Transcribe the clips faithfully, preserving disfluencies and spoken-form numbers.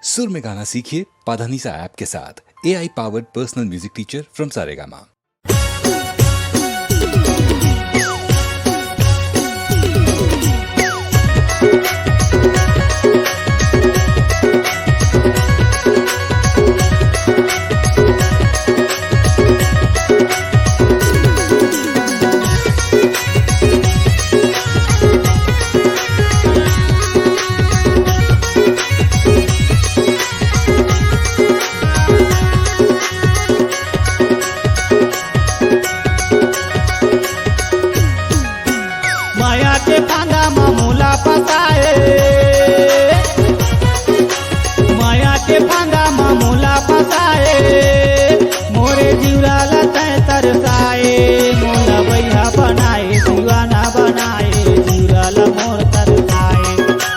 सुर में गाना सीखिए पाधानीसा ऐप के साथ। A I powered personal music teacher from Saregama. मया के फांदा म मोला फंसाए, मया के फांदा म मोला फंसाए, मोरे जिउरा ल तैं तरसाए, मोला बइहा बनाए, दीवाना बनाए, जिउरा ल मोर तरसाए,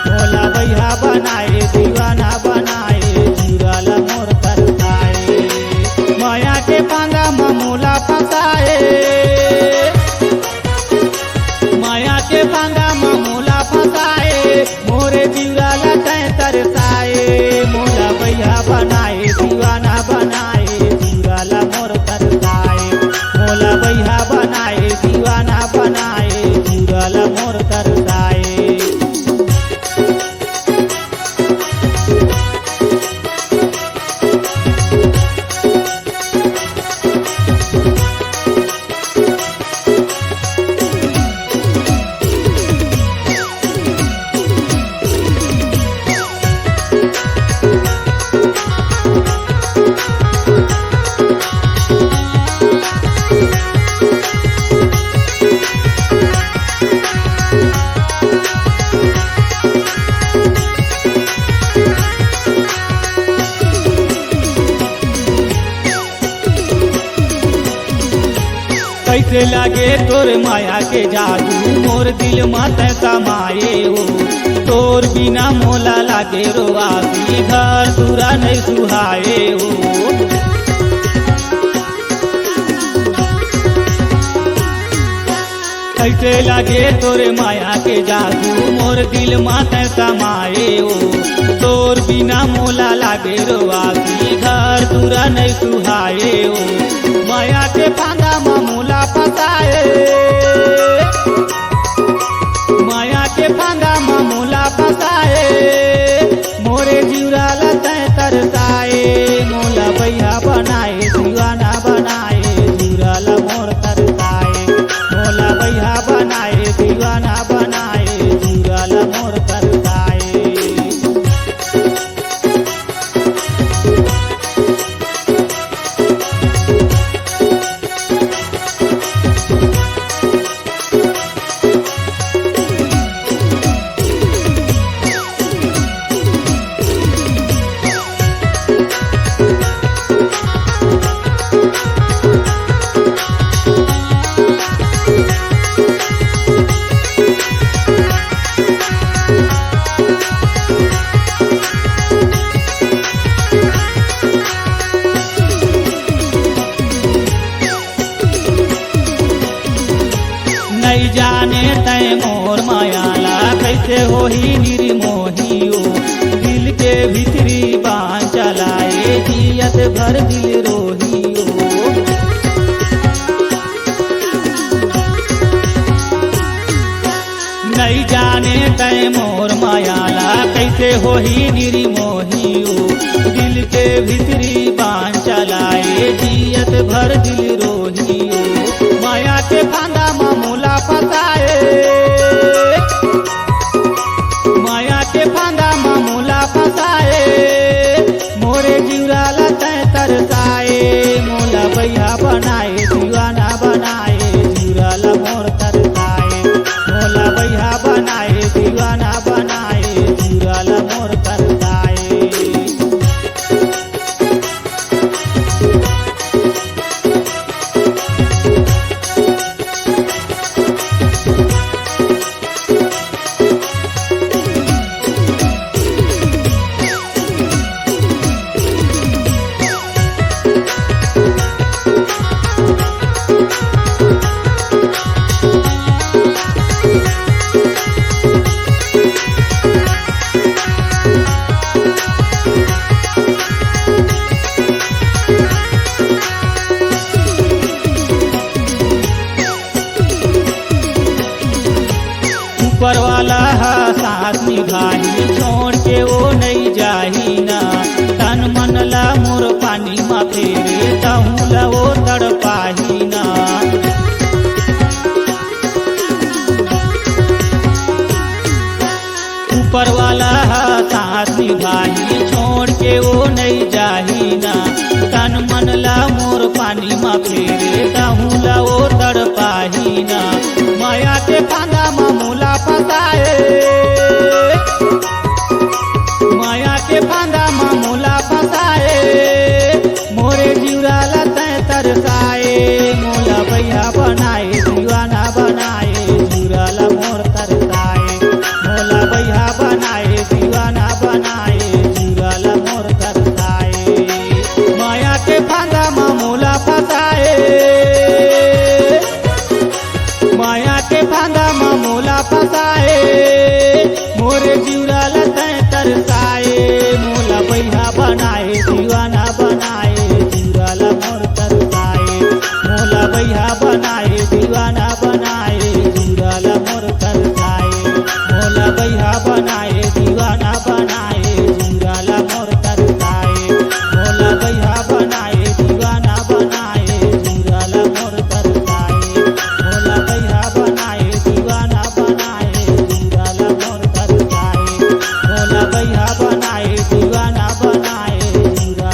मोला बइहा बनाए, दीवाना बनाए, जिउरा ल मोर तरसाए, मया के फांदा म मोला फंसाए। मया के फांदा म मोला फंसाए, मोरे जिउरा ल तैं तरसाए, मोला बइहा बनाए, दीवाना बनाए, जिउरा ल मोर तरसाए, मोला बइहा बनाए, दीवाना बनाए, जिउरा ल मोर तरसाए। कइसे लागे तोर मया के जादू, मोर दिल म तैं समाए हो। तोर बिना मोला लागे रोवासी, घर दूरा नइ सुहाए हो। कइसे लागे तोर मया के जादू, मोर दिल म तैं समाए हो। तोर बिना मोला लागे रोवासी, घर दूरा नइ सुहाए हो। मया के फांदा म मोला फंसाए, मया के फांदा म मोला फंसाए, मोरे जिउरा ल तैं तरसाए, मोला बइहा बनाए, दीवाना बनाए, जिउरा ल मोर तरसाए, मोला बइहा बनाए, दीवाना बनाए, जिउरा ल मोर तरसाए। नइ जाने तैं मोर मया ला कइसे होही निर्मोही ओ। दिल के भीतरी बांचा ला ए जियत भर दिल रोही ओ। नइ जाने तैं मोर मया ला कइसे होही निर्मोही ओ। दिल के भीतरी बांचा ला ए जियत भर दिल रोही ओ। मया के फांदा म मोला फंसाए, मया के फांदा म मोला फंसाए, मोरे जिउरा ल तैं तरसाए, मोला बइहा बनाए, दीवाना बनाए, जिउरा ल मोर तरसाए, मोला बइहा बनाए, दीवाना बनाए, जिउरा ल मोर तरसाए। पाही ना, तन मन ला मोर पानी म फेरे, तहूँ ला ओ तड़पाही ना। ऊपर वाला ह साथ निभाही, छोड़ के ओ नइ जाही ना। तन मन ला मोर पानी म फेरे, तहूँ ला ओ तड़पाही ना। मया के फांदा म मोला फंसाए, मया के फांदा म मोला फंसाए, मोरे जिउरा ला तैं तरसाए। मोला बइहा बनाए, दीवाना बनाए, जिउरा ला मोर तरसाए। मोला बइहा बनाए, दीवाना बनाए, जिउरा ला मोर तरसाए। मया के फांदा म मोला फंसाए, मया के फांदा म मोला फंसाए, मोरे जिउरा ला तैं तरसाए। मोला बइहा बनाए, दीवाना बनाए, जिउरा ला मोर तरसाए। मोला बइहा बनाए, दीवाना बनाए, जिउरा ला मोर तरसाए। मोला बइहा बनाए, दीवाना बनाए, जिउरा ला मोर तरसाए। मोला बइहा बनाए, दीवाना बनाए, जिउरा ला मोर तरसाए। मोला बइहा बनाए, दीवाना बनाए, जिउरा ला मोर तरसाए। मोला बइहा बनाए, दीवाना बनाए, जिउरा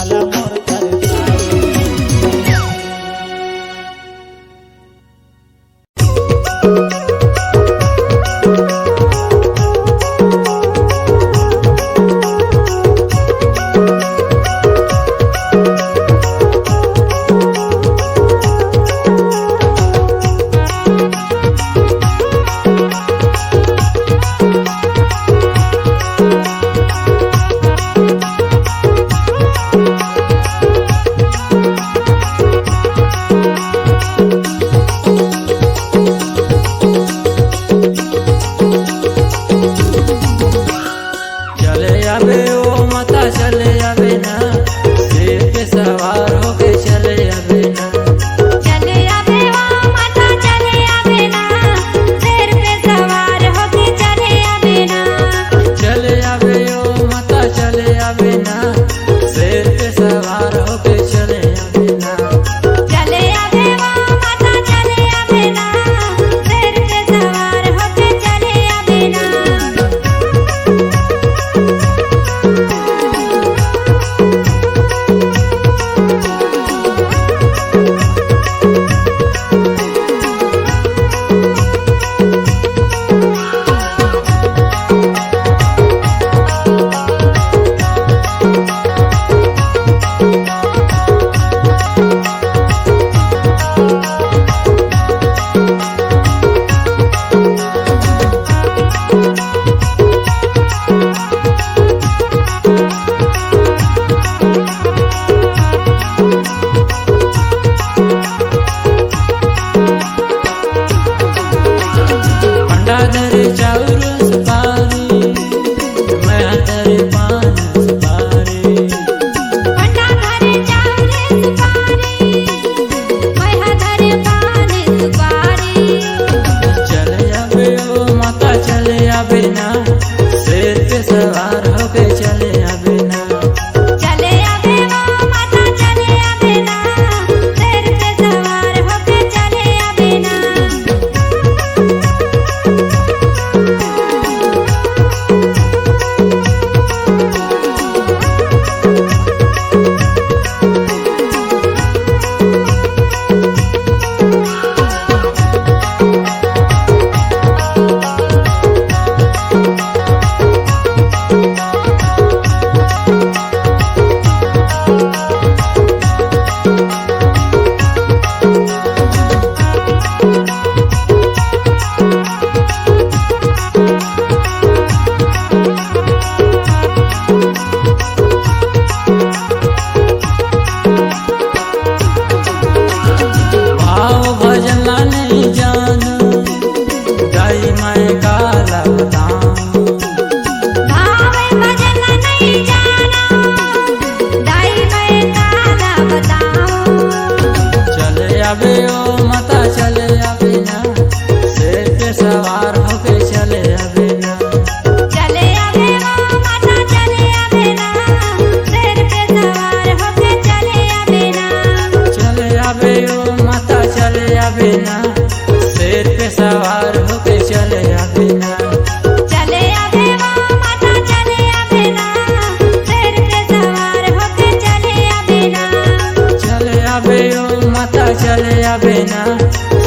चले आबे ना,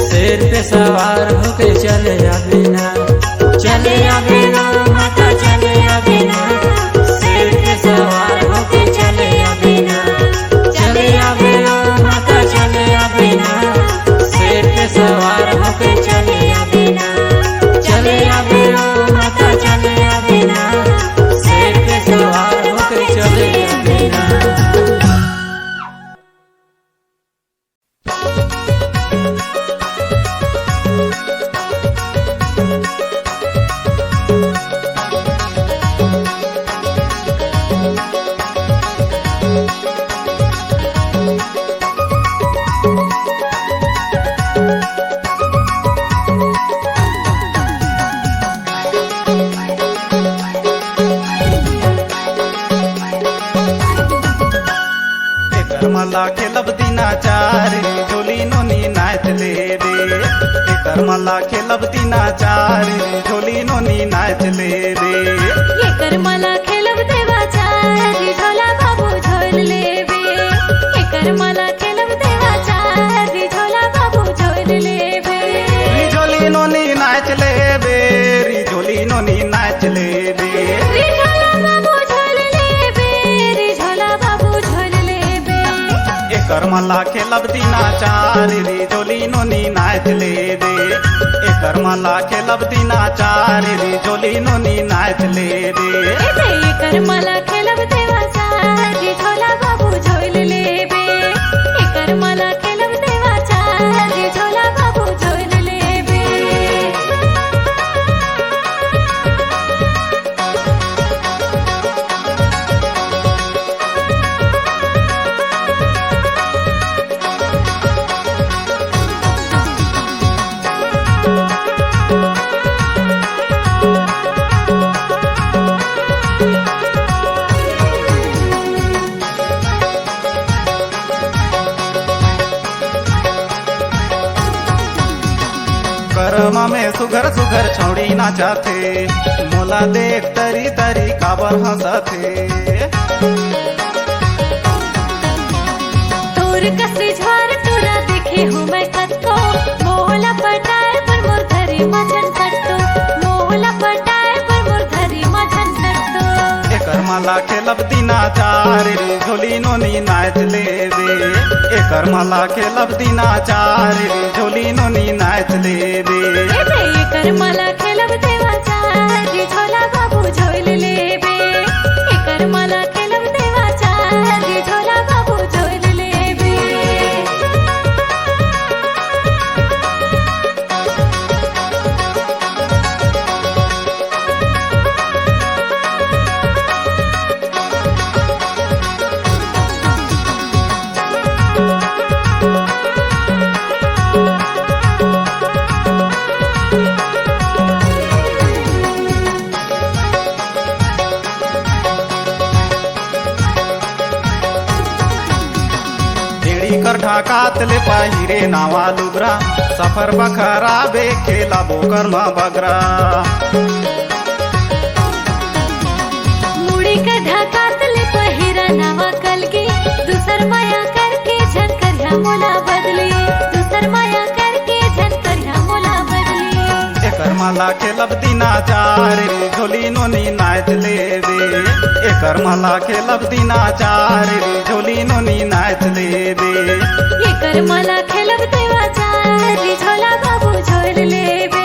शेर पे सवार होके चले आबे ना। चले आबे ना माता, चले आबे ना, शेर पे सवार होके चले आबे ना। चले आबे ना माता, चले आबे ना, शेर पे सवार होके चले आबे ना। चले आबे ना माता, चले आबे ना, शेर पे सवार होके चले आबे ना। एकर मला खेलब दिनाचार, झोली नोनी नाच लेबे। एकर मला खेलब दिनाचार, झोली नोनी नाच लेबे। एकर मला खेलब देवाचार, झोला बाबू झोल लेबे। एकर मला खेलब देवाचार, झोला बाबू झोल लेबे। री झोली नोनी नाच लेबे, री झोली नोनी नाच लेबे। री झोला बाबू झोल लेबे, री झोला बाबू झोल लेबे। एकर मला खेलब दिनाचार, री झोली नोनी नाच लेबे। एकर मला खेलब दिनाचार, री झोली नोनी नाच लेबे। एकर मला खेलब देवाचार, री झोला बाबू झोल लेबे। एकर मला खेलब देवाचार, री झोला बाबू झोल लेबे। करमा में सुघर सुघर छौड़ी नाचाथे, मोला देख तरी तरी काबर हंसथे। तोर कस रिझवार टूरा देखे हूँ मैं कतको, मोला पटाए पर मोर धरी मझन कट्टो, मोला पटाए पर मोर धरी मझन कट्टो। एकर मला खेलब दिनाचार, री झोली नोनी नाच लेबे। एकर मला खेलब दिनाचार, री झोली नोनी नाच लेबे। एकर मला खेलब देवाचार, री झोला बाबू झोल लेबे। एकर मला खेलब देवाचार, री झोला बाबू झोल लेबे। एड़ी कर ढाकात ले पहिरे नावा लुगरा, सफर बखरा बे खेला बोकर म बगरा। मुड़ी कर ढाकात ले पहिरा नावा कलगी, दूसर माया करके झन करिहा मोला बदली, दूसर माया करके झन करिहा मोला बदली। एकर मला खेलब दिनाचार, री झोली नोनी नाच लेबे। एकर मला खेलब दिनाचार, री झोली नोनी नाच लेबे। एकर मला खेलब देवाचार, री झोला बाबू झोल लेबे।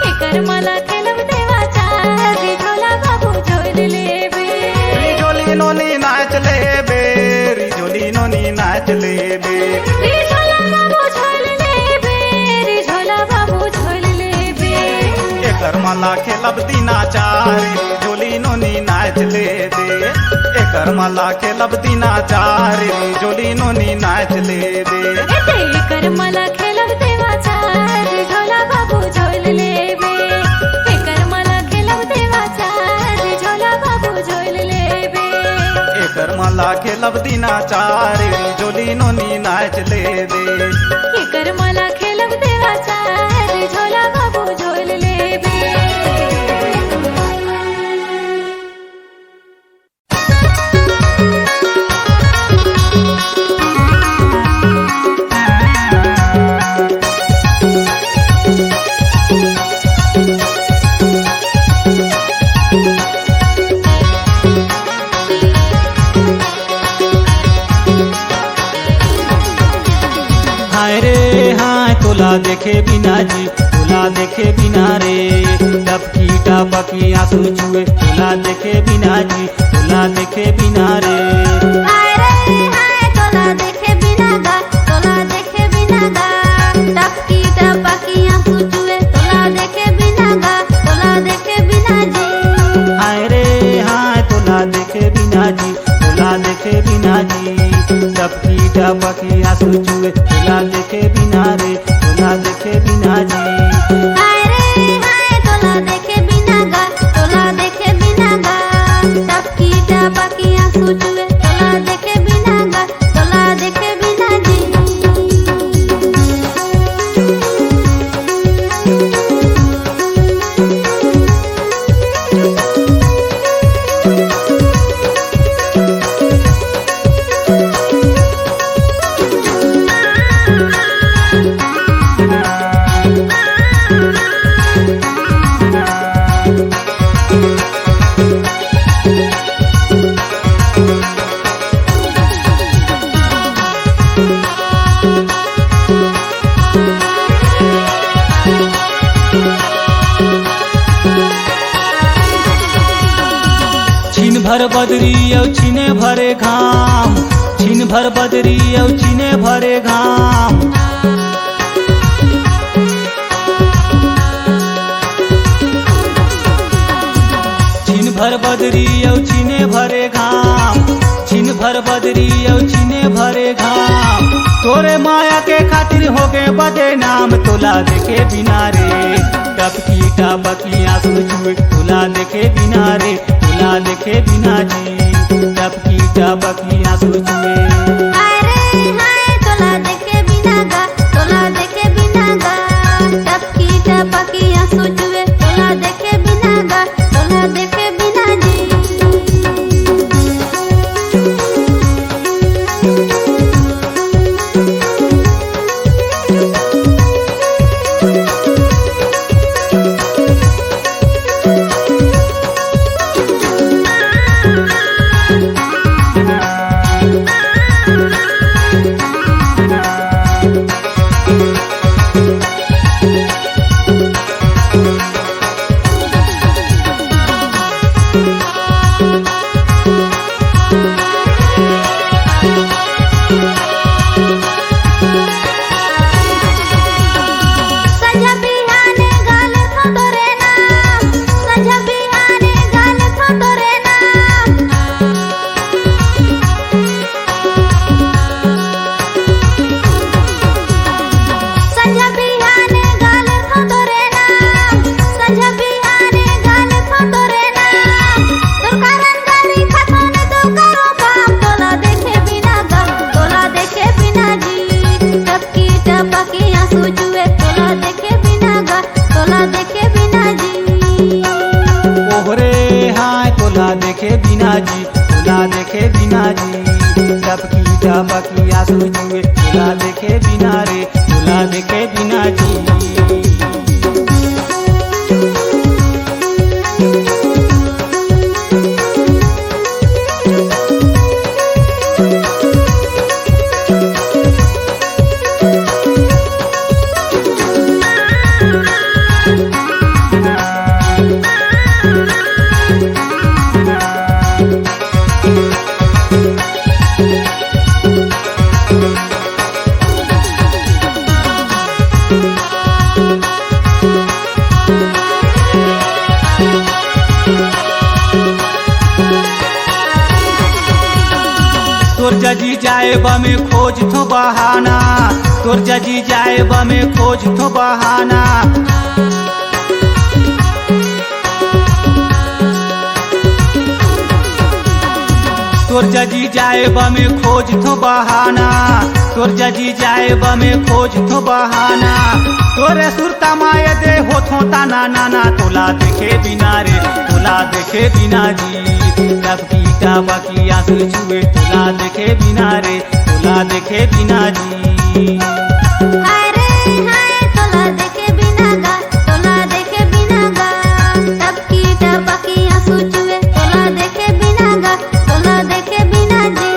एकर मला खेलब देवाचार, री झोला बाबू झोल लेबे। री झोली नोनी नाच लेबे, री झोली नोनी नाच लेबे। री झोला बाबू झोल लेबे, री झोला बाबू झोल लेबे। एकर मला खेलब दिनाचार, री झोली नोनी नाच लेबे। एकर मला खेलब दिनाचार, री झोली नोनी नाच लेबे। एकर मला खेलब देवाचार, री झोला बाबू झोल लेबे। एकर मला खेलब देवाचार, री झोला बाबू झोल लेबे। एकर मला खेलब दिनाचार, री झोली नोनी नाच लेबे। एकर मला खेलब देवाचार, री झोला बाबू झोल लेबे। तोला देखे बिना जी, तोला देखे बिना रे, टपकी टपकी आंसू चुए, तोला देखे बिना जी, तोला देखे बिना रे। हाय रे हाय, तोला देखे बिना गा, तोला देखे बिना गा, टपकी टपकी आंसू चुए, तोला देखे बिना गा, तोला देखे बिना जी। हाय रे हाय, तोला देखे बिना जी, तोला देखे बिना जी, टपकी टपकी आंसू चुए, तोला देखे बिना रे, तोला देखे बिना जी। हाय रे हाय, तोला देखे बिना गा, तोला देखे बिना गा, टपकी टपकी आंसू चुए, तोला देखे बिना गा, तोला देखे बिना जी। छिन भर बदरी अउ छिने भरे घाम, छिन भर बदरी अउ छिने भरे घाम। छिन भर बदरी अउ छिने भरे घाम, छिन भर बदरी अउ छिने भरे घाम। तोरे माया के खातिर होगे बदनाम, तोला देखे बिना रे, टपकी टपकी आंसू चुए, तोला देखे बिना रे, तोला देखे बिना जी, टपकी टपकी आंसू चुए। हाय रे हाय, तोला देखे बिना गा, तोला देखे बिना गा, टपकी टपकी आंसू चुए, तोला देखे बिना गा, तोला देखे बिना जी। संझा बिहाने गा लेथों तोरे नाम, संझा बिहाने गा लेथों तोरे नाम। संझा बिहाने गा लेथों तोरे नाम, संझा बिहाने गा लेथों तोरे नाम। तोर कारण गारी खाथों न तो करो काम, तोला देखे बिना गा, तोला देखे बिना जी। टपकी टपकी आंसू चुए, तोला देखे बिना गा, तोला देखे बिना जी। ओहरे हाय, तोला देखे बिना जी, तोला देखे बिना जी। टपकी टपकी आंसू चुए, तोला देखे बिना रे, तोला देखे बिना जी। तोर जजी जाए बा में खोजथों बहाना, तोर जजी जाए बा में खोजथों बहाना। तोर जजी जाए बा में खोजथों बहाना, तोर जजी जाए बा में खोजथों बहाना। तोरे सुरता माये दे होथों ताना नाना, तोला देखे बिना रे, तोला देखे बिना जी। टपकी टपकी आंसू चुए, तोला देखे बिना रे, तोला देखे बिना जी। हाय रे हाय, तोला देखे बिना गा, तोला देखे बिना गा। टपकी टपकी आंसू चुए, तोला देखे बिना गा, तोला देखे बिना जी।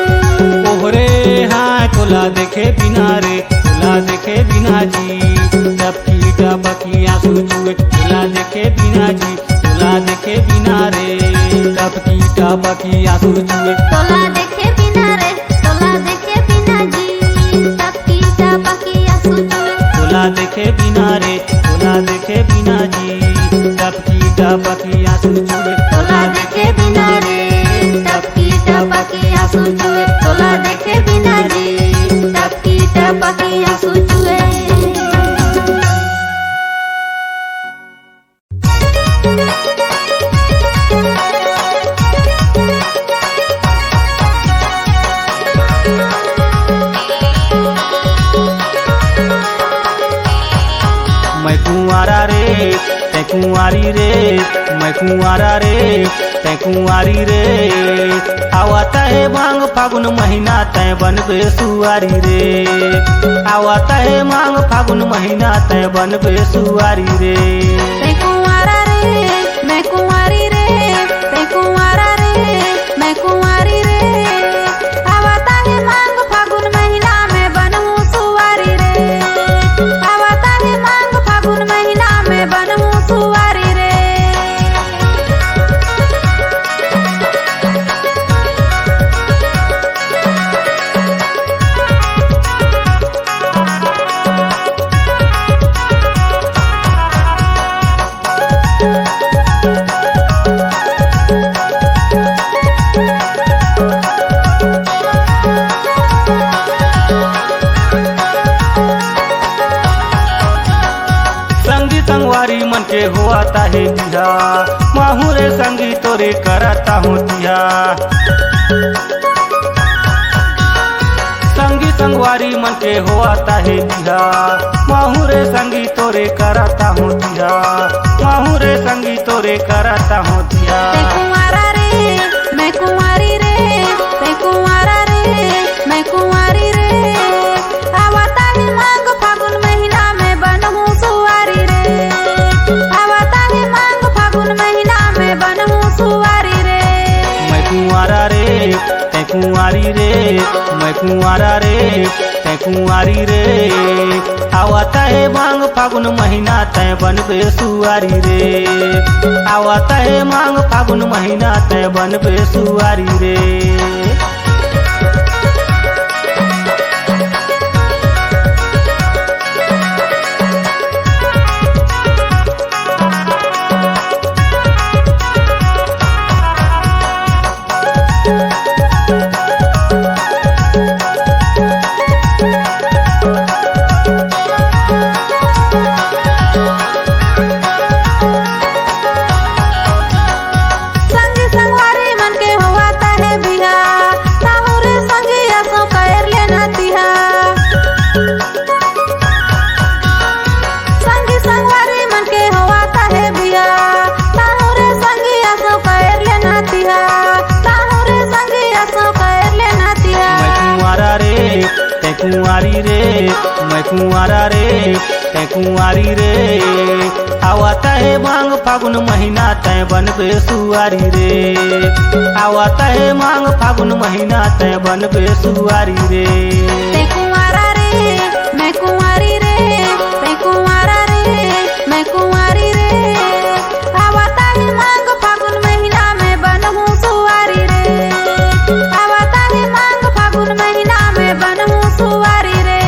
ओहरे हाय, तोला देखे बिना रे, तोला देखे बिना जी। टपकी आंसू चुए। तोला देखे बिना रे, तोला देखे बिना जी, टपकी टपकी आंसू चुए। तोला देखे बिना रे, तोला देखे बिना जी, टपकी टपकी आंसू चुए। तोला देखे बिना रे, टपकी टपकी आंसू चुए। तोला देखे बिना जी, टपकी टपकी आंसू चुए। मैं कुंवारा रे, तै कुंवारी रे, मैं कुंवारा रे, तै कुंवारी रे। आवत हे मांग फागुन महीना, तै बनबे सुवारी रे। आवत हे मांग फागुन महीना, तै बनबे सुवारी रे। तै कुंवारा रे, मैं कुंवारी रे, तै कुंवारा रे, मैं कुंवारी रे। आवत हे मांग फागुन महीना, मैं बनहूं सुवारी रे। आवत हे मांग फागुन महीना, मैं बनहूं सुवारी रे। संगी संगवारी मन के होवत हे बिहा, महूं रे संगी तोरे करत हों तिहा। संगी संगवारी मन के होवत हे बिहा, महूं रे संगी तोरे करत हों तिहा, महूं रे संगी तोरे करत हों तिहा। तै कुंवारा रे, मैं कुंवारी रे, तै कुंवारा रे, मैं कुंवारी रे। आवत हे मांग फागुन महीना, मैं बनहूं सुवारी रे। आवत हे मांग फागुन महीना, मैं बनहूं सुवारी रे। मैं कुंवारा रे, तै कुंवारी रे, मैं कुंवारा रे, तै कुंवारी रे। आवत हे मांग फागुन महीना, तै बनबे सुवारी रे। आवत हे मांग फागुन महीना, तै बनबे सुवारी रे। संगी संगवारी मन के होवत हे बिहा, ताहू रे संगी असो कर लेना तिहा। संगी संगवारी मन के होवत हे बिहा, ताहू रे संगी असो कर लेना तिहा, ताहू रे संगी असो कर लेना तिहा। मैं कुंवारा रे, तै कुंवारी रे, मैं कुंवारा रे, तै कुंवारी रे। आवत हे मांग फागुन महीना, तै बनबे सुवारी रे। आवत हे मांग फागुन महीना, तै बनबे सुवारी रे। तै कुंवारा रे, मैं कुंवारी रे, तै कुंवारा रे, मैं कुंवारी रे। आवत हे मांग फागुन महीना, मैं बनहूं सुवारी रे। आवत हे मांग फागुन महीना, मैं बनहूं सुवारी रे।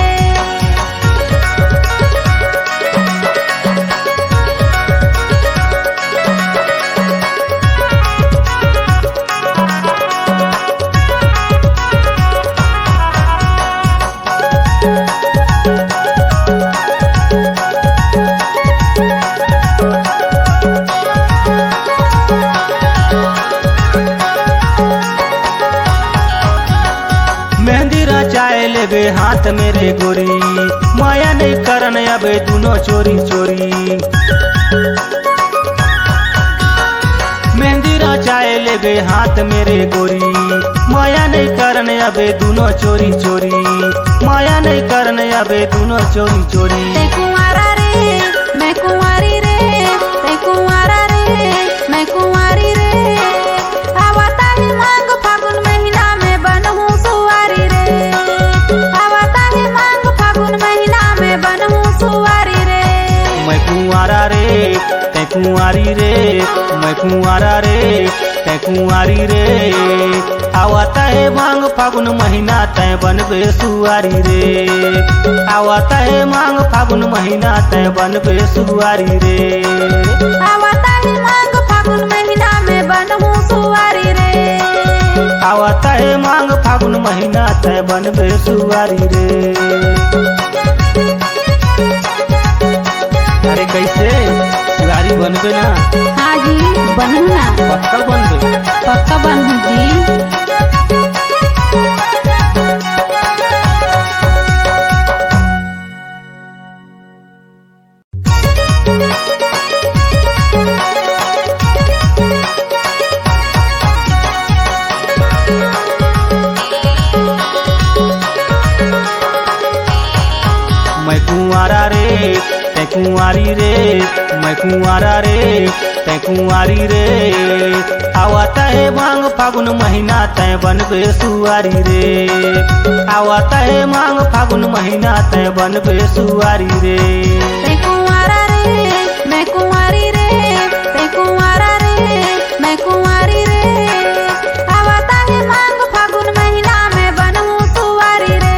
मेहंदी रचाए लेबे हाथ में रे गोरी, मया नइ करन अबे दूनों चोरी चोरी। मेहंदी रचाए लेबे हाथ में रे गोरी, मया नइ करन अबे दूनों चोरी चोरी, मया नइ करन अबे दूनों चोरी चोरी। तै कुंवारा रे, मैं कुंवारी रे, तै कुंवारा रे, मैं कुंवारी रे। आवत हे मांग फागुन महीना, मैं बनहूं सुवारी रे। आवत हे मांग फागुन महीना, मैं बनहूं सुवारी रे। मैं कुंवारा रे, तै कुंवारी रे, मैं कुंवारा रे, कुंवारी रे, आवत हे मांग फागुन महीना, तैं बनबे सुवारी रे। आवत हे मांग फागुन महीना, तैं बनबे सुवारी रे। आवत हे मांग फागुन महीना, मैं बनहूँ सुवारी रे। आवत हे मांग फागुन महीना, तैं बनबे सुवारी रे। अरे कैसे? सुवारी बनबे ना? हाँ जी, बनहूँ ना। पक्का बनबे? पक्का बनहूँ जी। मैं कुंवारा रे, तैं कुंवारी रे, मैं कुंवारा रे, तैं कुंवारी रे। आवत हे मांग फागुन महीना, तैं बनबे सुवारी रे। आवत हे मांग फागुन महीना, तैं बनबे सुवारी रे। तैं कुंवारा रे, मैं कुंवारी रे, तैं कुंवारा रे, मैं कुंवारी रे। आवत हे मांग फागुन महीना, मैं बनहूँ सुवारी रे।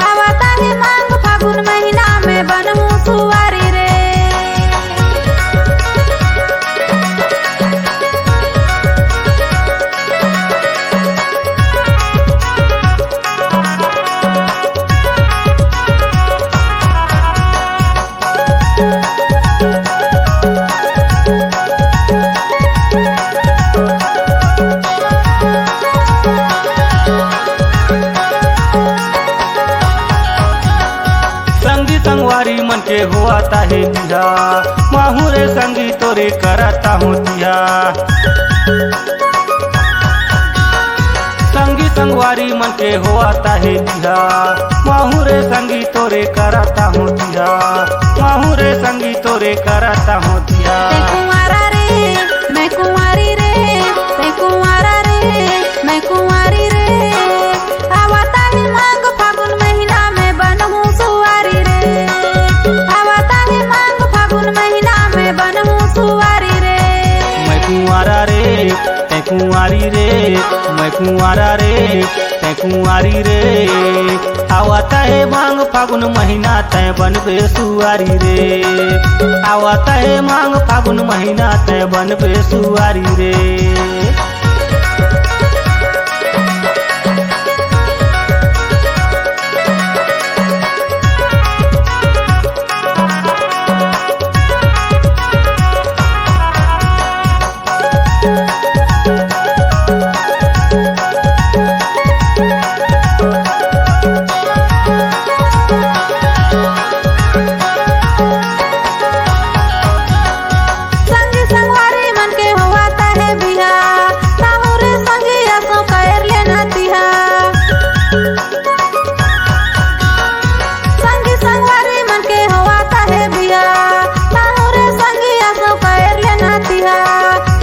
आवत हे मांग फागुन महीना, मैं बनहूँ सुवारी रे। संगी संगवारी मन के होवत हे बिहा, महूँ रे संगी तोरे करत हों तिहा। संगी संगवारी मन के होवत हे बिहा, महूँ रे संगी तोरे करत हों तिहा, महूँ रे संगी तोरे करत हों तिहा। तैं कुंवारा रे, मैं कुंवारी रे, तैं कुंवारा रे, मैं कुंवारी रे। आवत हे मांग फागुन महीना, मैं बनहूँ सुवारी रे। आवत हे मांग फागुन महीना, मैं बनहूँ सुवारी रे। मैं कुंवारा रे, तैं कुंवारी रे, मैं कुंवारा रे, तैं कुंवारी रे। आवत हे मांग फागुन महीना, तैं बनबे सुवारी रे। आवत हे मांग फागुन महीना, तैं बनबे सुवारी रे। संगी संगवारी मन के होवत हे बिहा, ताहू रे संगी असो कर लेना तिहा। संगी संगवारी मन के होवत हे बिहा, ताहू रे संगी असो कर लेना तिहा,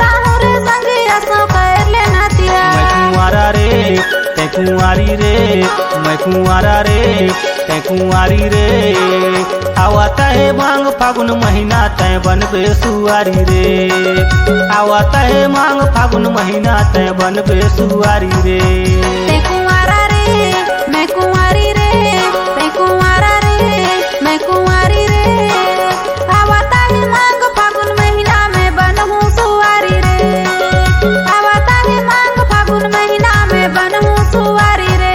ताहू रे संगी असो कर लेना तिहा। मैं कुंवारा रे, तैं कुंवारी रे, मैं कुंवारा रे, तैं कुंवारी रे। आवत हे मांग फागुन महीना, तैं बनबे सुवारी रे। आवत हे मांग फागुन महीना, तैं बनबे सुवारी रे। तैं कुंवारा रे, मैं कुंवारी रे, तैं कुंवारा रे, मैं कुंवारी रे। आवत हे मांग फागुन महीना, मैं बनहूँ सुवारी रे। आवत हे मांग फागुन महीना, मैं बनहूँ सुवारी रे।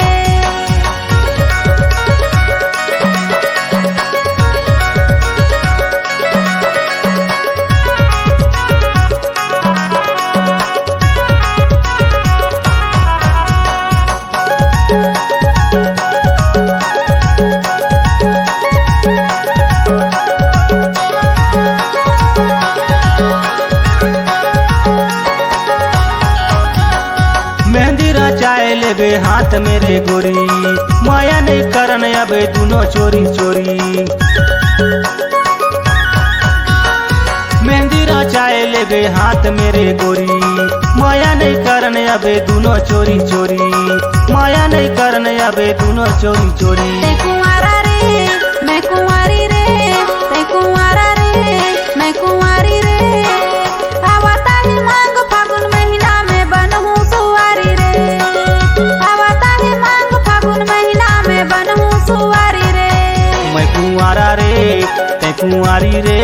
मेहंदी रचाए लेबे हाथ में रे गोरी, मया नइ करन अबे दुनो चोरी चोरी। मेहंदी रचाए लेबे हाथ में रे गोरी, मया नइ करन अबे दुनो चोरी चोरी, मया नइ करन अबे दुनो चोरी चोरी। तैं कुंवारा रे, मैं कुंवारी रे, तैं कुंवारा रे, मैं कुंवारी रे। आवत हे मांग फागुन कुंवारी रे,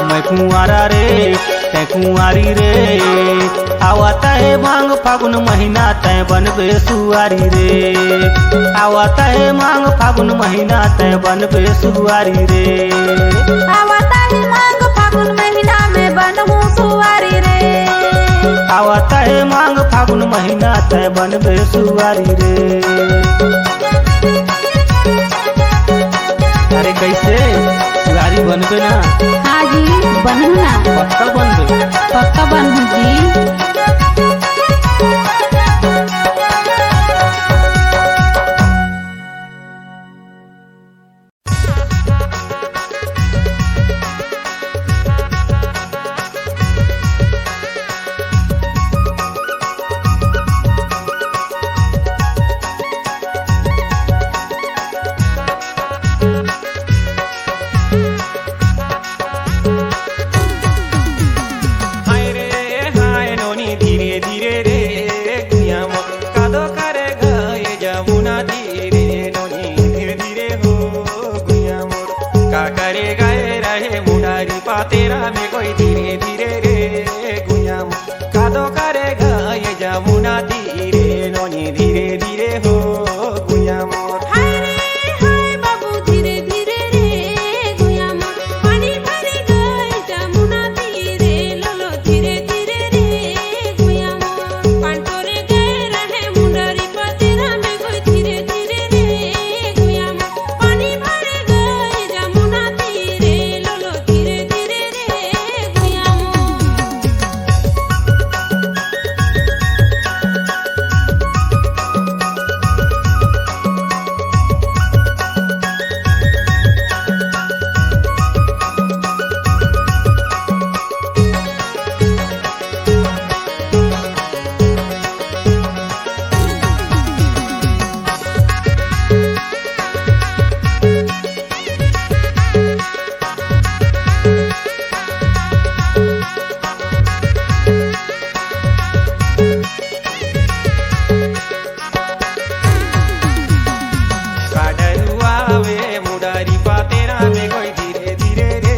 मैं कुंवारा रे, तै कुंवारी रे। आवत हे मांग फागुन महीना, तै बनबे सुवारी रे। आवत हे मांग फागुन महीना, तै बनबे सुवारी रे। आवत हे मांग फागुन महीना में बनहूं सुवारी रे। आवत हे मांग फागुन महीना, तै बनबे सुवारी रे। अरे कैसे? सुवारी बनबे ना? हाँ जी, बनहूं ना। पक्का बनबे? पक्का बनहूं जी। हाय रे हाय नोनी धीरे धीरे रे गुइया मोर, कादो करे गए जमुना तीरे नोनी धीरे धीरे हो गुइया मोर। का करे गए रहे मुंडारी पातेरा में कोई धीरे धीरे रे गुइया मोर। कादो करे गए जमुना तीरे नोनी धीरे धीरे हो गुइया मोर। हाय रे हाय बाबू धीरे धीरे रे गुइया मोर। पानी भरे गए जमुना तीरे लोलो धीरे धीरे रे गुइया मोर। पांटोरे गए रहे मुंडारी पातेरा में कोई धीरे धीरे रे गुइया मोर। पानी भरे गए जमुना तीरे लोलो धीरे धीरे रे गुइया मोर। काडरुआ वे मुंडारी पातेरा में कोई धीरे धीरे रे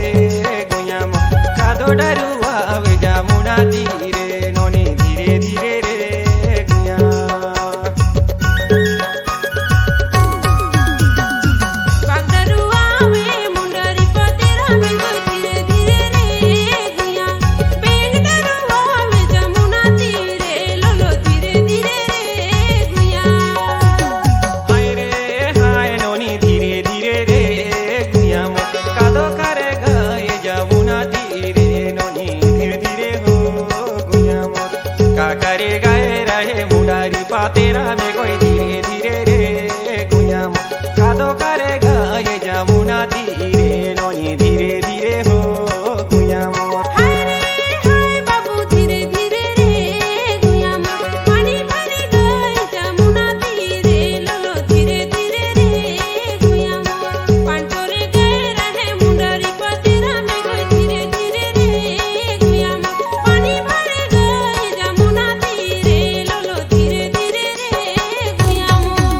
गुइया मोर। कादो डरुआ वे जमुना तीरे नोनी धीरे धीरे रे गुइया। कागदरुआ वे मुंडारी पातेरा में कोई धीरे धीरे रे गुइया। बेंगदरुआ वे जमुना तीरे लोलो धीरे धीरे रे गुइया। हाय रे हाय नोनी धीरे धीरे रे गुइया मोर। कादो करे गए जमुना तीरे नोनी धीरे धीरे हो गुइया मोर। का करे गए रहे मुंडारी पातेरा में कोई धीरे धीरे रे गुइया मोर। कादो करे गए जमुना तीरे नोनी धीरे धीरे हो गुइया मोर। हाय रे हाय बाबू धीरे धीरे रे गुइया मोर। पानी भरे गए जमुना तीरे लोलो धीरे धीरे रे गुइया मोर। पांटोरे गए रहे मुंडारी पातेरा में कोई धीरे धीरे रे गुइया मोर। पानी भरे गए जमुना तीरे लोलो धीरे धीरे रे गुइया मोर।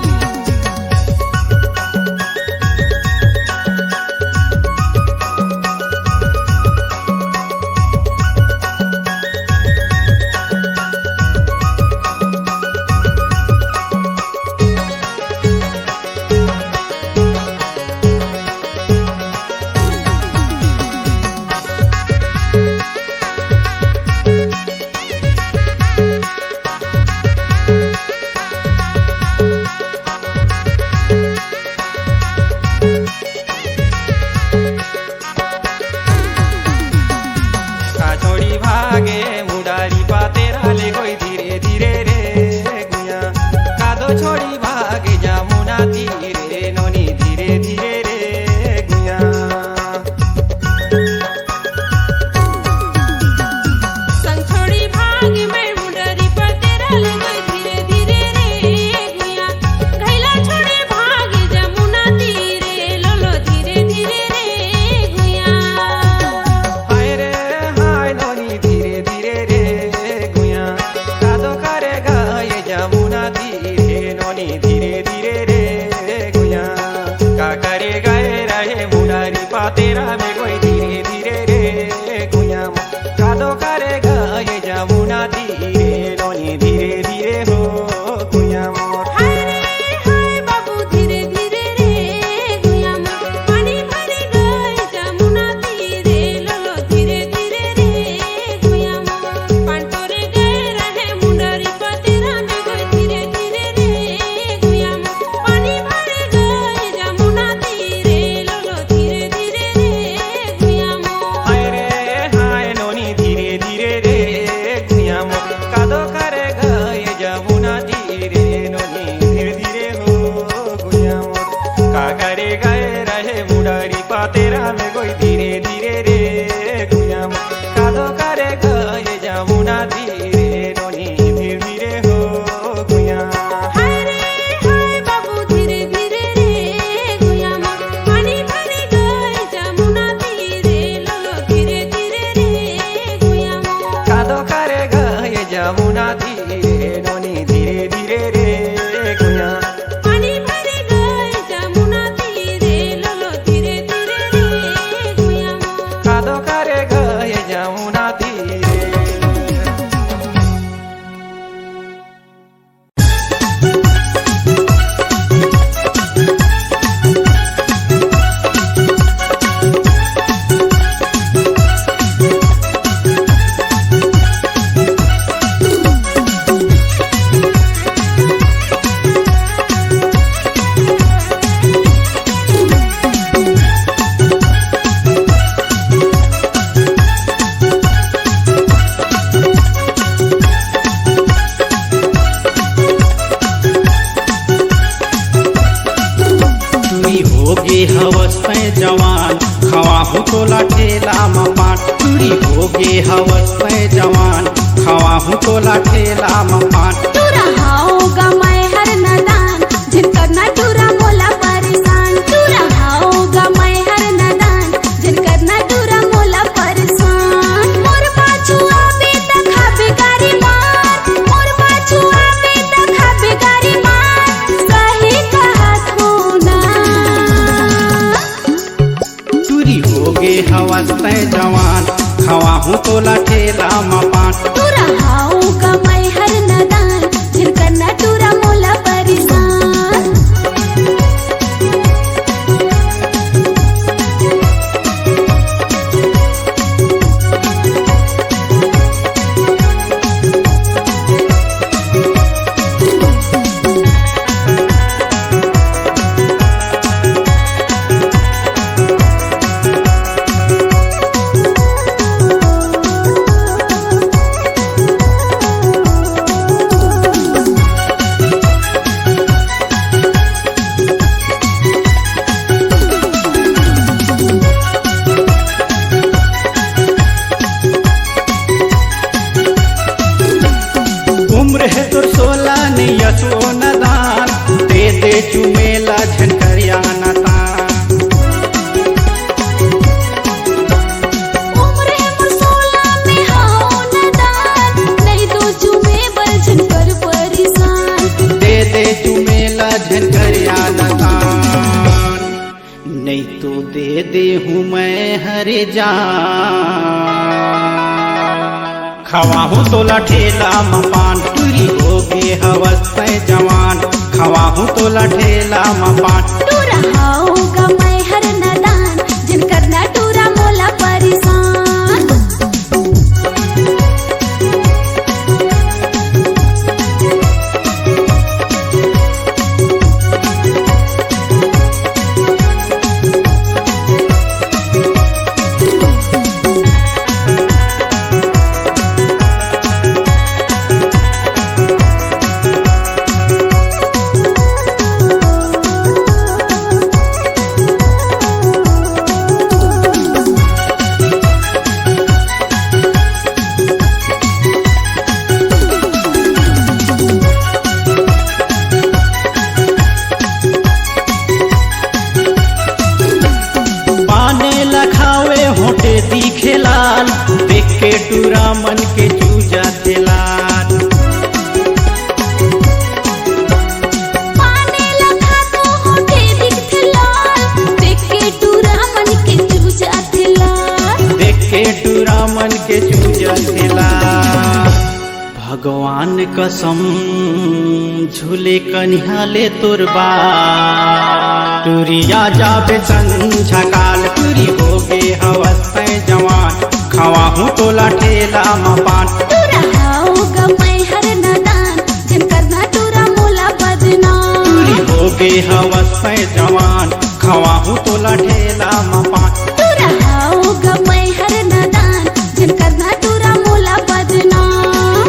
का छोड़ी भागे मुंडारी पातेरा ले कोई धीरे धीरे रे गुइया। कादो छोड़ी भागे जमुना तीरे नोनी धीरे धीरे रे गुइया। संग छोड़ी भागे मैं मुंडारी पातेरा ले कोई धीरे धीरे रे गुइया। घैला छोड़ी भागे जमुना तीरे लोलो धीरे धीरे रे गुइया। हाय रे हाय नोनी धीरे धीरे रे गुइया। कादो करे गए जमुना तीरे नोनी धीरे धीरे रे गुइया। का करे गए रहे मुंडारी पातेरा में कोई तोला ठेला म पान, टूरी होगे हवस तैं जवान, खवाहूँ तोला ठेला म पान। टूरा हव गा मैं हर नदान, झन करना टूरा मोला परेशान। टूरा हव गा मैं हर नदान, झन करना टूरा मोला परेशान। मोर पाछू आबे त खाबे गारी मार, मोर पाछू आबे त खाबे गारी मार, सही कहत हूँ ना। टूरी होगे हवस तैं जवान, खवाहूँ तोला ठेला म पान। टूरा हव गा मैं हर नदान, झन करना टूरा मोला परेशान। उम्र हे तोर सोला, नइ असो नदान, दे दे चुमेला झन करिया नदान। उम्र हे मोर सोला, में हव नदान, नइ दो चुमे बर झन कर परेशान। दे दे चुमेला झन करिया नदान। नइ तो दे देहूँ मैं हरे जान। खवाहूँ तोला ठेला म पान, टूरी होगे हवस तैं जवान। खवाहूँ तोला ठेला म पान। टूरा हव गा मैं हर नदान, झन करना टूरा मोला परेशान। पाने ला खावे होठे दिखे लाल, देख के टूरा मन के चू जाथे लाल। पाने ला खातो होठे दिखथे लाल, देख के टूरा मन के चू जाथे लाल। देख के टूरा मन के चू जाथे लाल। भगवान कसम झूले कनिहा ले तोर बाल। टूरी आ जाबे संझा काल, टूरी होगे हवस तैं जवान, खवाहूँ तोला ठेला म पान। टूरा हव गा मैं हर नदान, झन करना टूरा मोला बदनाम। टूरी होगे हवस तैं जवान, खवाहूँ तोला ठेला म पान। टूरा हव गा मैं हर नदान, झन करना टूरा मोला बदनाम।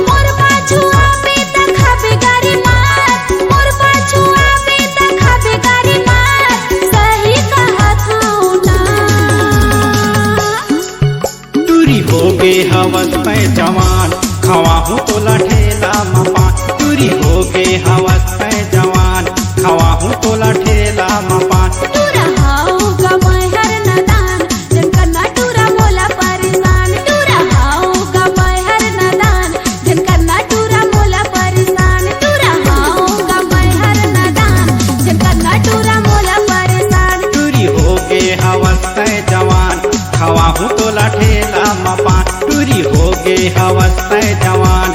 मोर पाछू आबे त खाबे गारी मार, मोर पाछू आबे त खाबे गारी मार, सही कहत हूँ ना। टूरी होगे हवस तैं जवान, खवाहूँ तोला ठेला म पान। टूरी होगे हवस तैं जवान, खवाहूँ तोला ठेला म पान। टूरा हव गा मैं हर नदान, झन करना टूरा मोला परेशान। टूरा हव गा मैं हर नदान, झन करना टूरा मोला परेशान। टूरा हव गा मैं हर नदान, झन करना टूरा मोला परेशान। टूरी होगे हवस तैं जवान, खवाहूँ तोला ठेला म पान। टूरी होगे हवस तैं जवान,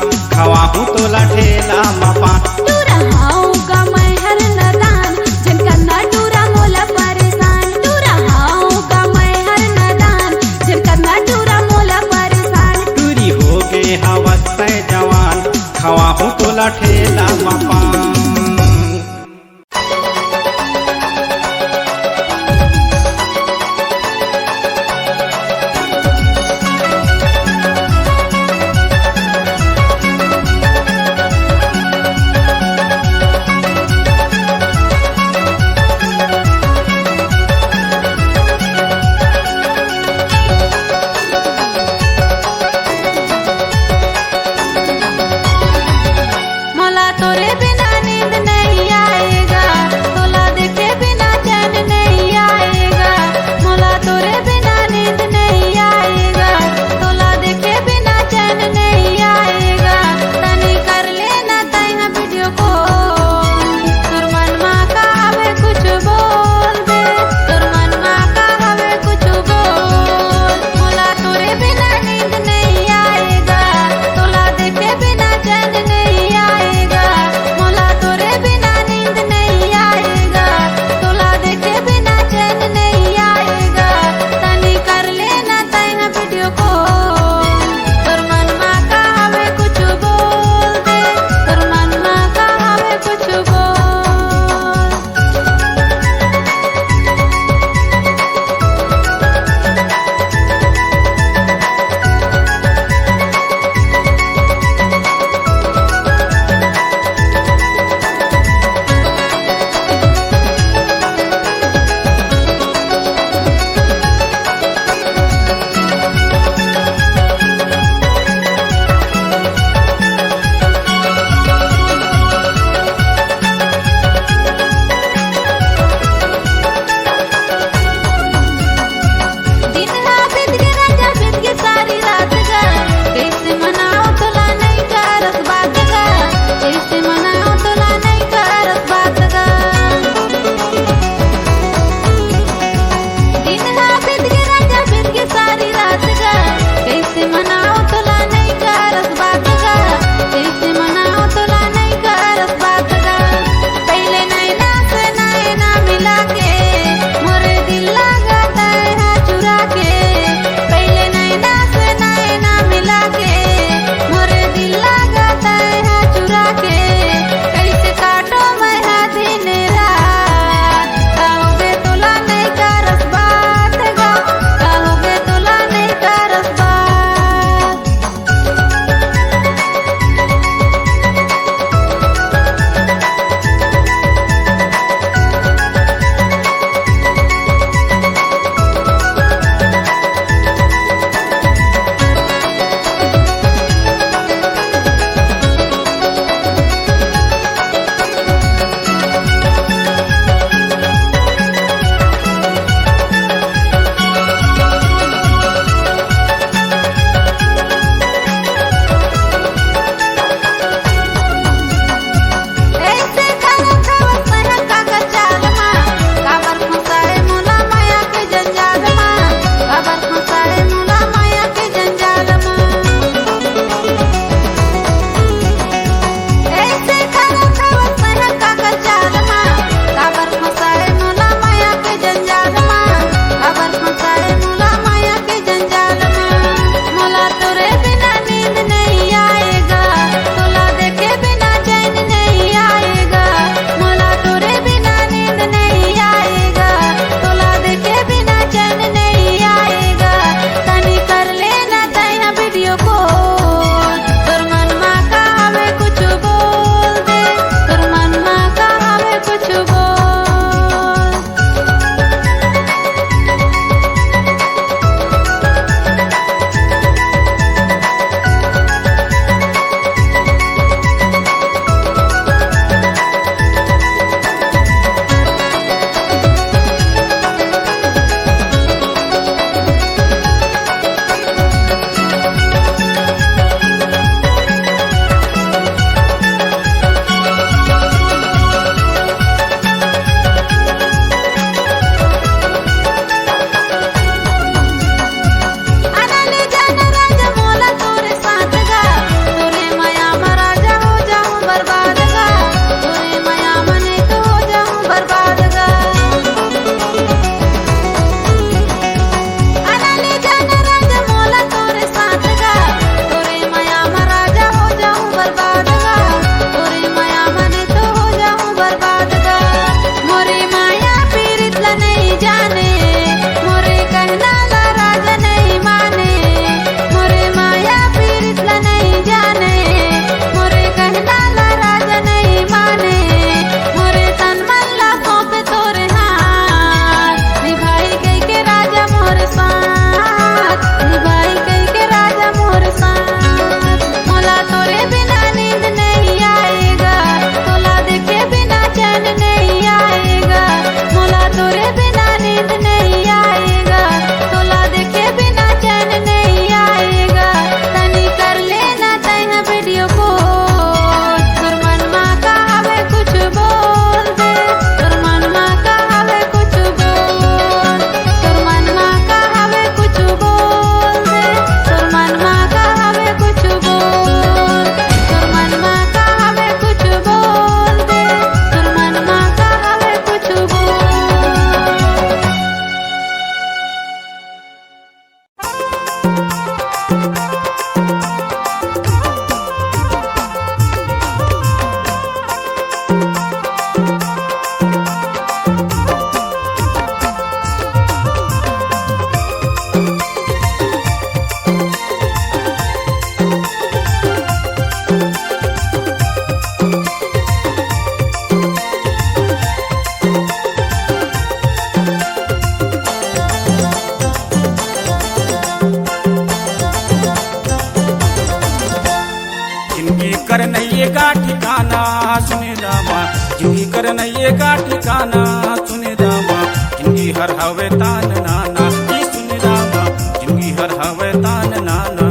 ये का ठिकाना सुन रामा, जिंदगी हर हवे तान नाना। ई सुन रामा, जिंदगी हर हवे तान नाना।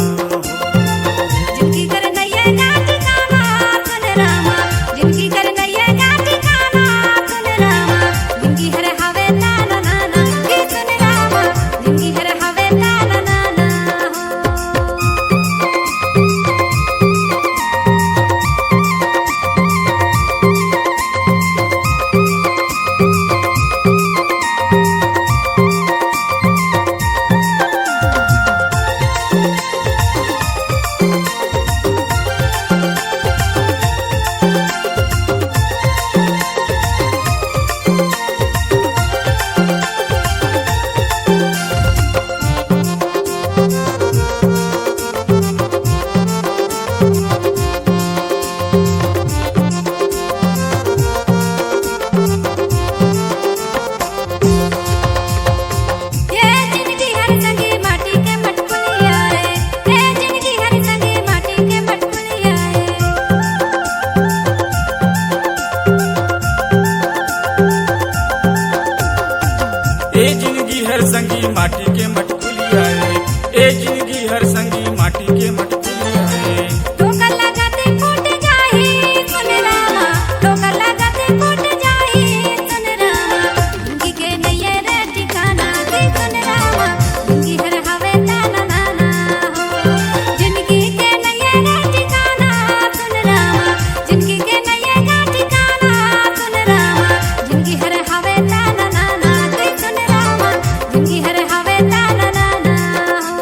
जिंदगी कर नैया का ठिकाना सुन रामा, जिंदगी कर नैया का ठिकाना सुन रामा, जिंदगी हर हवे तान नाना। ई सुन रामा, जिंदगी हर हवे तान नाना हो। ये जिंदगी हर संगी माटी के मटकुलिया रे, ये जिंदगी हर संगी माटी के मटकुलिया रे। ए जिंदगी हर संगी माटी के मटकुलिया रे, ए जिंदगी हर संगी माटी के मटकुलिया रे। ठोकर लगत फूट जाही सुन रामा, ठोकर लगत फूट जाही सुन रामा। जिंदगी के नैया रे ठिकाना दे सुन रामा, जिंदगी हर हवे ताना नाना हो। जिंदगी के नैया रे ठिकाना सुन रामा, जिंदगी के नैया का ठिकाना सुन रामा, जिंदगी हर हवे ताना नाना दे सुन रामा, जिंदगी हर हवे ताना नाना हो।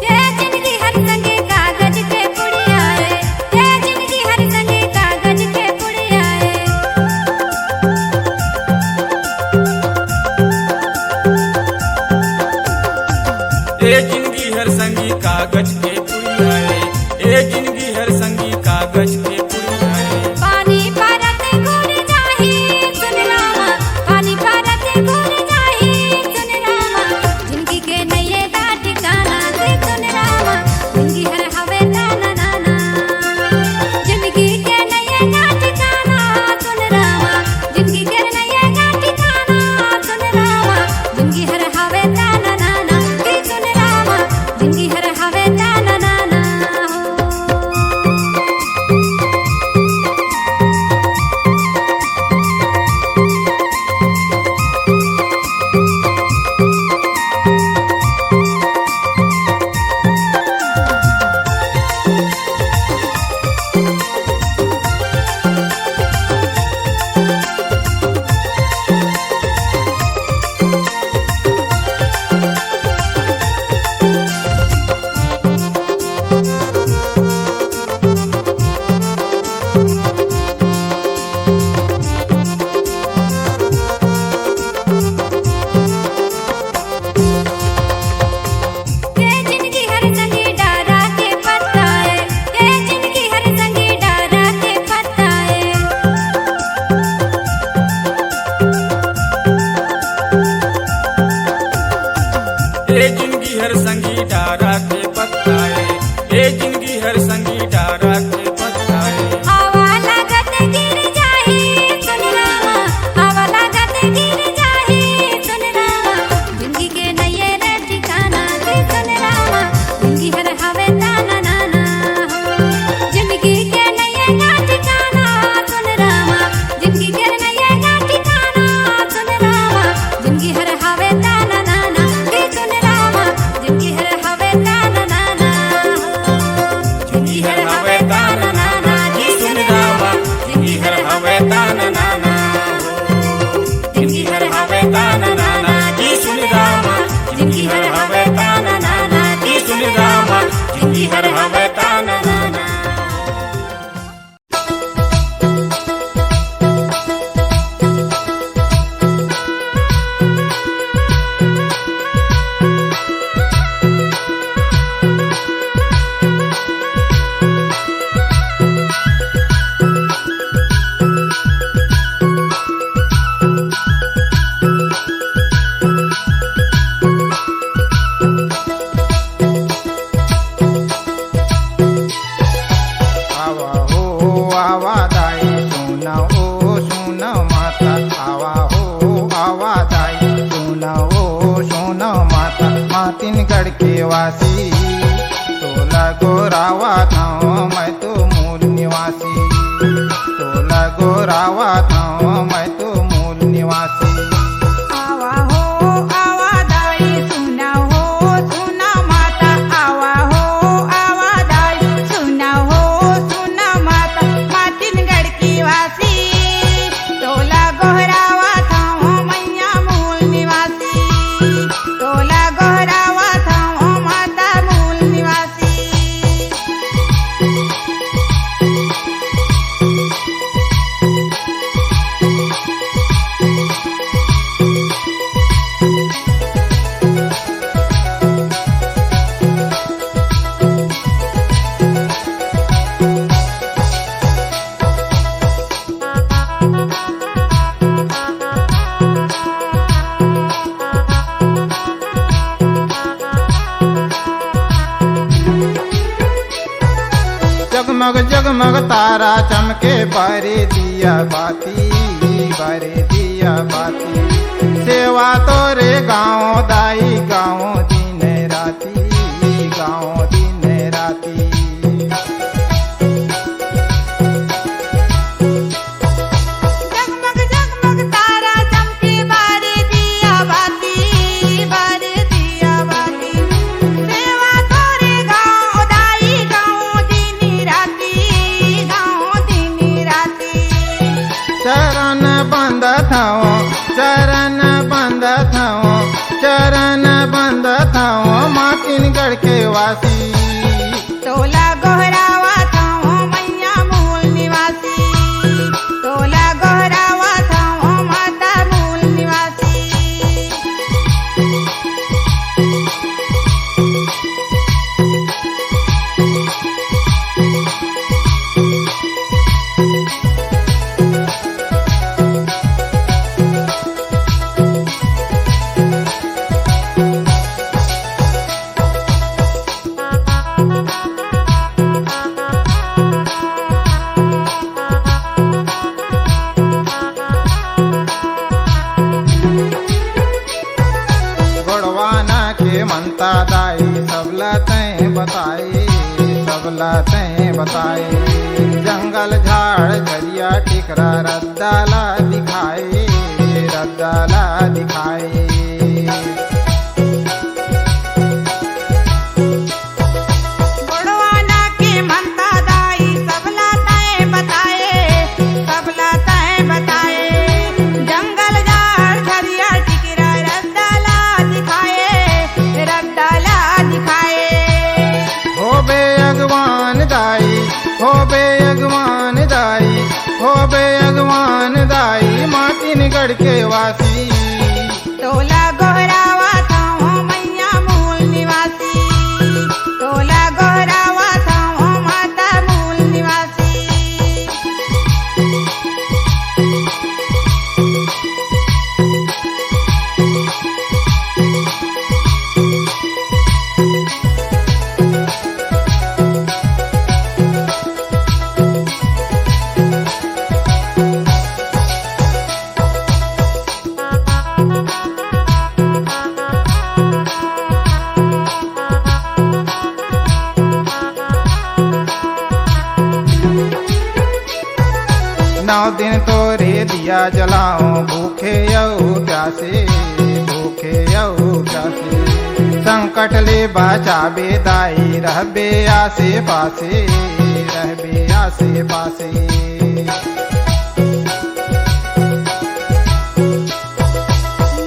ये जिंदगी हर संगे कागज के पुड़िया ए, ये जिंदगी हर संगे कागज के पुड़िया ए। ए जिंदगी हर संगी कागज के पुड़िया ए, ए जिंदगी हर संगी कागज के पुड़िया ए। पानी परत घुर जाही सुन रामा, पानी परत घुर जाही सुन रामा। जिंदगी के नैया का ठिकाना दे सुन रामा, जिंदगी हर हवे ताना नाना। जिंदगी के नैया का ठिकाना सुन रामा, जिंदगी के नैया का ठिकाना सुन रामा, जिंदगी हर हवे ताना नाना, दे सुन रामा, जिंदगी हर हवे ताना नाना हो। ये जिंदगी हर संगी डारा के पत्ता ए, ये जिंदगी हर संगी डारा के पत्ता ए। ए जिंदगी हर संगी डारा के पत्ता ए, ए जिंदगी हर संगी डारा के पत्ता ए। हवा लागत गिर जाही सुन रामा, हवा लागत गिर जाही सुन रामा। जिंदगी के नैया रे ठिकाना दे सुन रामा, जिंदगी हर हवे ताना नाना हो। जिंदगी के नैया का ठिकाना सुन रामा, जिंदगी के नैया का ठिकाना सुन रामा, जिंदगी हर हवे ताना नाना दे सुन रामा, जिंदगी हर हवे ताना सोना माता मातिनगढ़ के वासी, तोला गोहरावत हंव मैं तो मूल निवासी। तोला गोहरावत हंव मैं तो मूल निवासी। आवा हो, आवा दाई, सुना हो, सुना माता। आवा हो, आवा दाई, सुना हो, सुना माता, मातिनगढ़ के वासी। तोला गोहरावत हंव मैया मूल निवासी, तोला गोहरावत हंव माता मूल निवासी। जगमग जगमग तारा चमके, बारे दिया बाती, बारे दिया बाती। सेवा तोरे गाँव दाई, गाँव दिन राती, गाँव दिन राती। जगमग जगमग तारा चमके, बारे दिया बाती, बारे दिया बाती। सेवा तोरे गाँव दाई, गाँव दिन राती, गाँव दिन राती। चरण बंदत हंव, चरण बंदत हंव, चरण बंदत हंव मातिनगढ़ के वासी। तोला गोहरावत हंव मैया मूल निवासी, तोला गोहरावत हंव माता मूल निवासी। गोड़वाना के मनता दाई, सबला तैं बताए, सबला तैं बताए। जंगल झाड़ झरिया टिकरा, रद्दा ला दिखाए, रद्दा ला दिखाए। गोड़वाना के मनता दाई, सबला तैं बताए, सबला तैं बताए। जंगल झाड़ झरिया टिकरा, रद्दा ला दिखाए, रद्दा ला दिखाए। होबे अगवान दाई, होबे अगवान दाई, होबे अगवान दाई, मातिनगढ़ के वासी। तोला गोहरावत हंव मैया मूल निवासी, तोला गोहरावत हंव माता मूल निवासी। नौ दिन तोरे दिया जलाओ, भूखे अउ प्यासे, भूखे अउ प्यासे। संकट ले बचाबे दाई, रहबे आसे पासे, रहबे आसे पासे।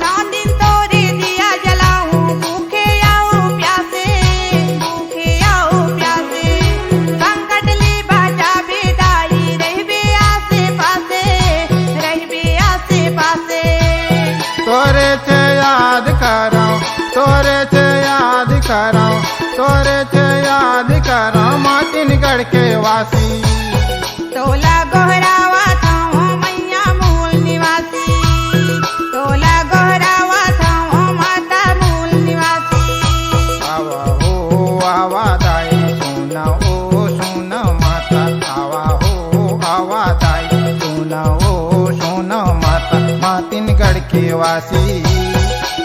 नौ दिन तोरे दिया जलाहूं, भूखे अउ प्यासे, भूखे अउ प्यासे। संकट ले बचाबे दाई, रहिबे आसे पासे, रहिबे आसे पासे। तोरे च याद करंव, तोरे च याद करंव, तोरे च याद करंव, मातिनगढ़ के वासी। तोला गोहरावत हंव मैया मूल निवासी, तोला गोहरावत हंव माता मूल निवासी। आवा हो आवा दाई सोना ओ सोना माता, आवा हो आवा दाई सोना ओ सोना माता, मातिनगढ़ के वासी।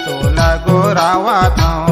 तोला गोहरावत आवत हूँ।